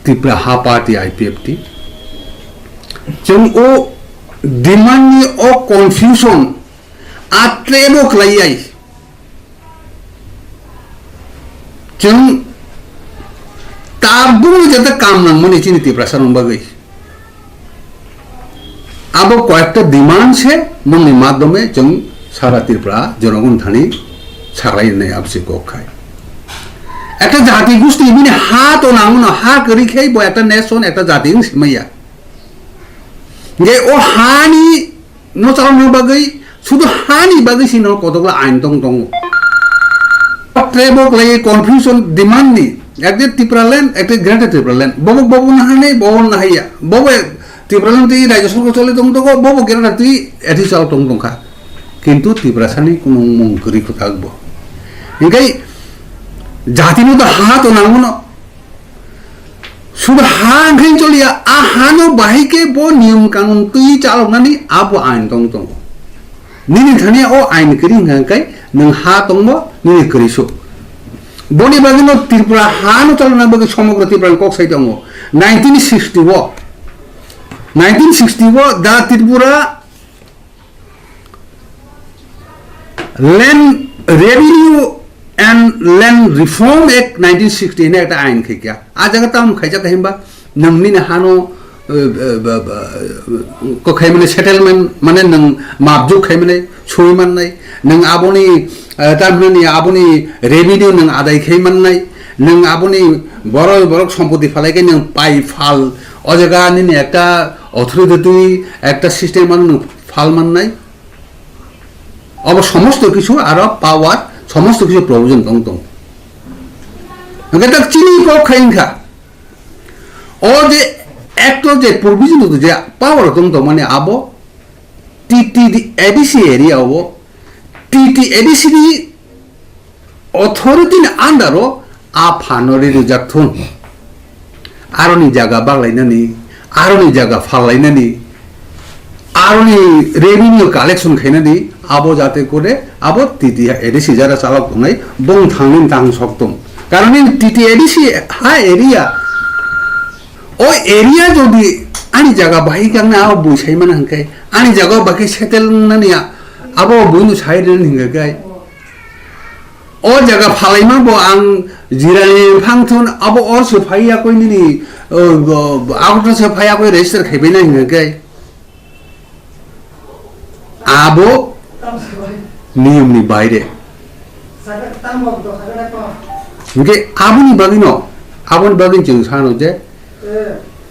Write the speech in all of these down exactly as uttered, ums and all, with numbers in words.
Tipra Ha Party, I P F T. Chwng o demand ni o confusion a trap o khlai yai. Chwng tabuk jata kam nangmani chini Tiprasa rok bagwi. Abo koyekta demand se nongni madhyome chwng sara Tripura jonogon thani saklai nai abse kok khai. Ekta jati gusti bini ha to nangno, ha kwrwi khai bo ekta nation, ekta jati wng simaya. Ge o hani no chalokna bagwi, sudu hani bagwi sino kotokla ain tong tongo. Trap o khlai confusion demand ni, ekta Tipraland, ekta Greater Tipraland. Bobo, bobo na hanai, bobo na haya. Bobo Tipraland twi Rajya Sarkar choli tong tongo, bobo Greater twi ethi chal tong tongkha. Kintu Tiprasani kuno mung kwrwi kwtak bo. Hinkhe jatino da ha to nangono. Sudu ha hwnkhe choliya, a hano bahai khe bo niyom kanun twi chaloknani abo ain tong tongo. Nini thani o ain kwrwi hwnkha khe nwng ha tongbo nini kwrwi su. Boni bagwino Tripura hano chalokna bagwi somogro Tripura ni kok sai tongo. Nineteen sixty o, nineteen sixty o da Tripura Land Revenue and Land Reform Act nineteen sixty hinwi ekta ain khaikha. A jaga tamo khaijak kha himba nwng nini hano, eh, eh, ba, ba, eh, kok khaimani settlement, mane nwng mapjok khaimani soi mannai, nwng aboni, eh, tamhinani aboni revenue nwng adai khai mannai, nwng aboni borok borok sompoti phalai khe nwng pai phal o jaga nini ekta authority twi ekta system ano nwng phal mannai. Obo somosto kisu aro power, somosto kisu provision tong tong. Hwnkhe tak chini kok khai wngkha. O je ekto je provision je power tong tong mani abo T T A D C area o T T A D C ni authority ni under o a phano ri rijak thun. Aroni jaga baglainani, aroni jaga phallainani, aroni revenue collection khainani, abo jate kore, abo T T A D C jara chalok tongnai, bong thangni tang sok tong. Karon nini T T A D C ha area, o area jodi ani jaga bahai kangna abo bui sai mana hwnkhe, ani jaga o bahai settle wngnani a-, abo buino sai rwna hwnkhe, o jaga phalaima bo ang jirani phangthun abo or se phai yakoi nini, uh, Agartala se phai yakoi register khaibai nai hwnkhe abo niyom ni baire. Hwnkhe aboni bagwi no, aboni bagwi chwng sano je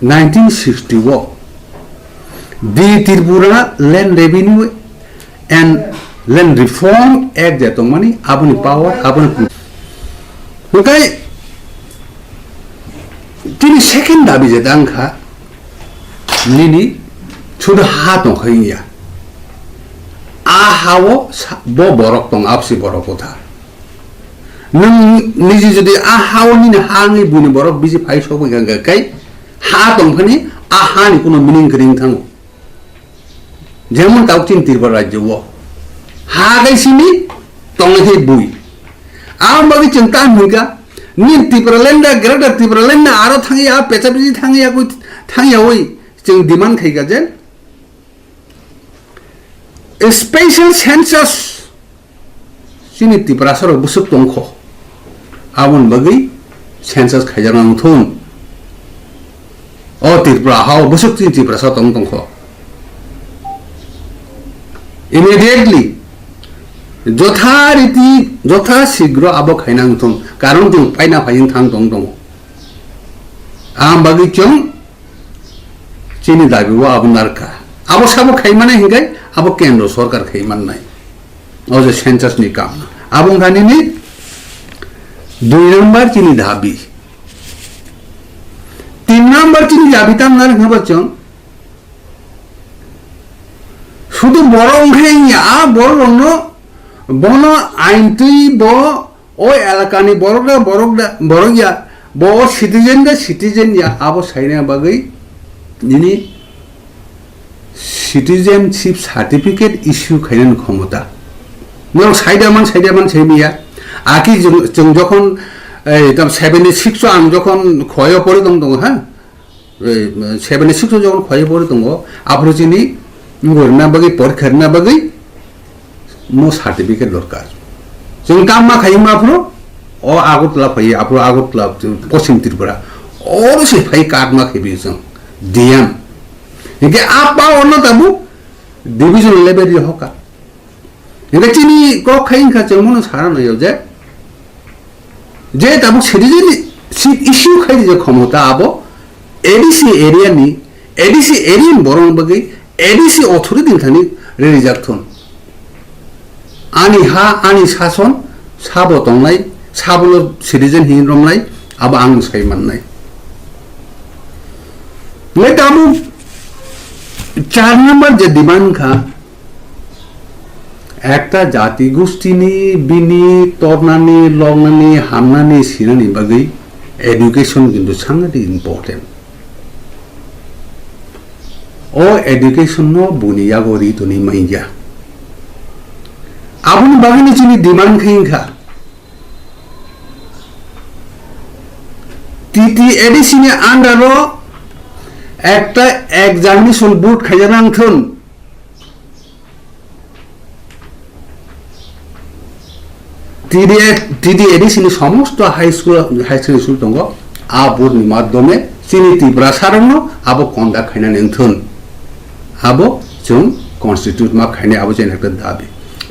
nineteen sixty o the Tripura Land Revenue and Land Reform Act je tongmani aboni power, aboni pu-, hwnkhe chini second dabi je tang kha nini sudu ha tong kha ya. A ha o sa-, bo borok tong absi borok kotha. Nwng niji jodi a ha o nini ha wngwi buini borok bisi phai sokwi kha khe ha tong phani a ha ni kuno meaning kwrwi wng thango. Jemon tabuk chini Tripura rajyo o ha kai simi tongnai khe bui. Aboni bagwi chwng ta hwnkha nini Tipraland da, Greater Tipraland da aro thangya, pecha pechi thangya kwi thangya oi chwng demand khaikha je special census chini Tiprasa rok bwswk tongkho, aboni bagwi census khaijakna wngthun. O Tripura ha o bwswk chini Tiprasa tong tongkho. Immediately, jotha riti, jotha sigro abo khaina wngthun, karon chwng paina phaiwng thang tong tongo. Aboni bagwi chwng chini dabi o abo narwkha. Abo sabo khaimani hwnkhe abo kendro sorkar khaimannai. O je census ni kam. Abo wngkha nini dui number chini dabi. Tin number chini dabi tam narwkha ba chwng. Sudu borok wngkha wngya, a borok rokno bono ain twi bo o elakani borok da, borok da, borok ya, bo o citizen da, citizen ya, abo saina bagwi nini citizenship certificate issue khainani khomota. Norok saida man, saida man sai miya. Aki chwng, chwng jokhon, Ei, tam seventy six o ang jokhon khoyo pori tong tongo, ha? Ei, seventy six o jokhon khoyo pori tongo, aphuru chini wngwi rwna bagwi, porikha rwna bagwi mo certificate dorkar. Chwng kam ma khai ma aphuru, o Agartala phai, aphuru Agartala, Poschim Tripura. Oro se phai kak ma khai bi chwng, D M. Hinkhe a power no tabuk division level ri hoka. Hinkhe chini kok khai wngkha chwng mono sana naio je, je tabuk citizenship issue khai je khomota abo A D C area ni, A D C area ni borok bagwi A D C authority ni thani rejak thun. Ani ha, ani sason, sabo tongnai, sabono citizen hin romnai, abo ang sai mannai. Le tabuk char number je demand kha, ekta jati gustini bini tornani, lognani, hamnani, sinani bagwi education kintu sangati important. O education no buni yago ri toni manya. Aboni bagwi ni chini demand khe wngkha, T T A D C ni under o ekta examination board khaijak nang thun. T D A, T D A D C ni somosto high school, high secondary school tongo, a board ni madhyome chini Tiprasa rokno abo conduct khainani wngthun. Abo chwng constitute ma khainai, abo chini ekta dabi.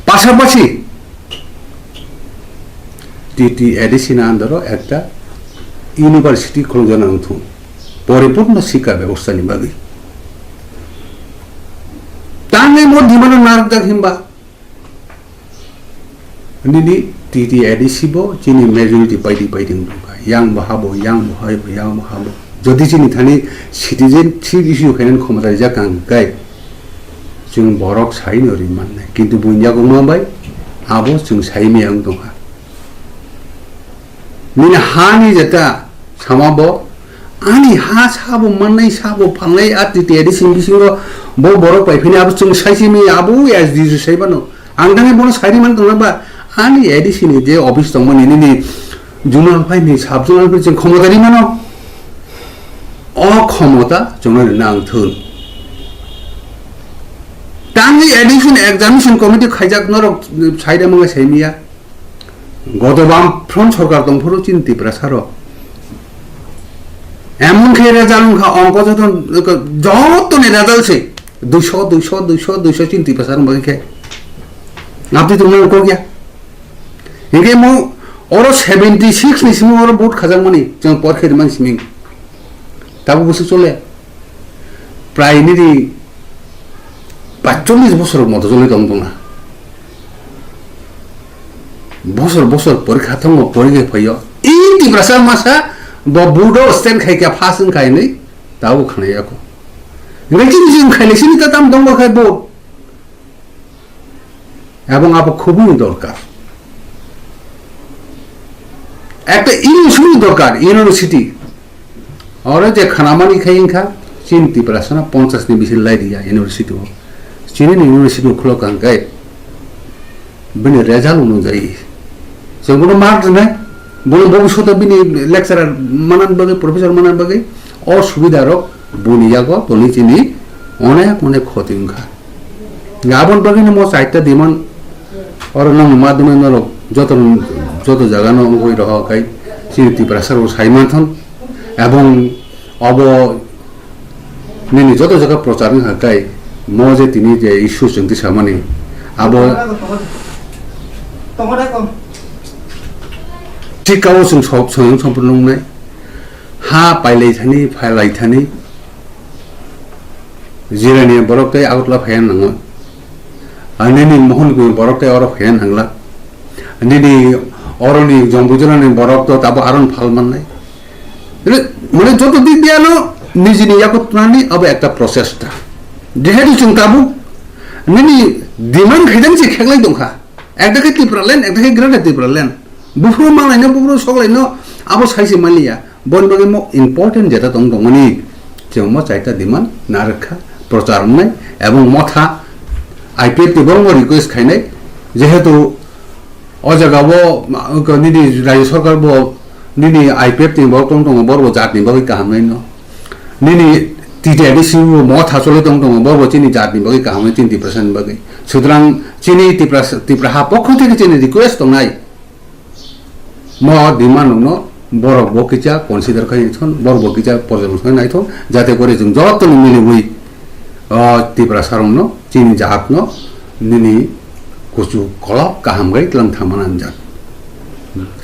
Pasapasi T T A D C ni under o ekta university khulukjana wngthun, poripurno sikha bebosta ni bagwi. Tangwi mo demand narwkjak himba, nini T T A D C bo chini majority paidi paidi wngkha. Yang bo habo, yang bo hai bo, yang bo habo. Jodi chini thani citizenship issue khainani khomota rijak ang kai, chwng borok saino ri mannai. Kintu buini yago ma bai abo chwng sai maya wng tongkha. Nini hani jeta sama bo, ani ha sabo mannai, sabo phalnai, a T T A D C ni bisingo bo borok pai phini abo chwng sai simi abo S D C sai bano. Ang thani bono sai ri man tongna ba, ani A D C ni je office tongmani nini zonal phai ni sub zonal phai chwng khomota ri mano. O khomota chwngno ri nang thun. Tangwi A D C ni examination committee khaijak norok sai da manga sai miya. Goto bam front sorkar tongphuru chini Tiprasa rok. Emon khe result wngkha ongko joto, joto ni result se duiso, duiso, duiso, duiso chini Tiprasa rok bagwi khe. Abdi tongmani kok ya. Hinkhe mo oro seventy six ni simi oro vote khajakmani chwng por khe rimani simi. Tabuk bwswk chole. Prai nini paitsollis bosor moto choli tong tongna. Bosor bosor porikha thango, porikha phaio. I Tiprasa masa bo budo stand khai kha, pass wng khai ni, tabo khna yako. Ngai chini jing khai le sini ta tam dong khai bo. Ebong abo khubui dorkar. Ekta university dorkar, university. Oro je khanamani khai wngkha, chini Tiprasano ponchas ni bisi lai riya university o. Chini ni university o khulok kha hwnkhe, bini result onujai. Chwng bono mark rwnai, bono bobiswto bini lecturer manan bagwi, professor manan bagwi, o subida rok boni yago toni chini onek onek khoti wngkha. Aboni bagwino mo chaita demand oro nang madhyome norok joto, joto jagano wngwi rohor khai chini Tiprasa rok sai manthon, ebong obo nini joto jaga prochar wngkha khai mo je tini je issue chwng tisamani abo thik kao chwng sob-, soyong sompurno wngnai, ha pailai thani, phailai thani. Jirani borok tei Agartala phaiya nango. Ani ni Mohon ni borok tei oro phaiya nangla. Ani ni oro ni Jombuijala ni borok to tabo aron phal mannai. Mane joto dik diya no nijini yago tunani abo ekta process ta. Jehetu chwng tabuk nini demand khaidang se kheklai tongkha. Ekta khe Tipraland, ekta khe Greater Tipraland. Buphuru manlaino, buphuru soklaino, abo saise manliya. Boni bagwi mo important jeta tong tongmani, chwng mo chaita demand narwkha, prochar wngnai, ebong motha I P F T borokno request khainai, jehetu o jaga o, ma-, nini Rajya Sarkar bo Nini I P F ni borok tong tongo, borok bo jat ni bagwi kaham nai no. Nini T T I D C bo mo thacholi tong tongo, borok bo chini jat ni bagwi kaham nai, chini Tiprasa ni bagwi. Sutrang chini Tiprasa, Tipra ha pokho theke chini request tongnai. Mo demand no borok bo kicha consider khai thon, borok bo kicha porjabon khai nai thon, jate kore jung joto ni miliwi, o Tiprasa rok no, chini jat no, nini kuchu kolok kaham gai tlang thangmana jat.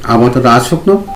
Abo to asuk no.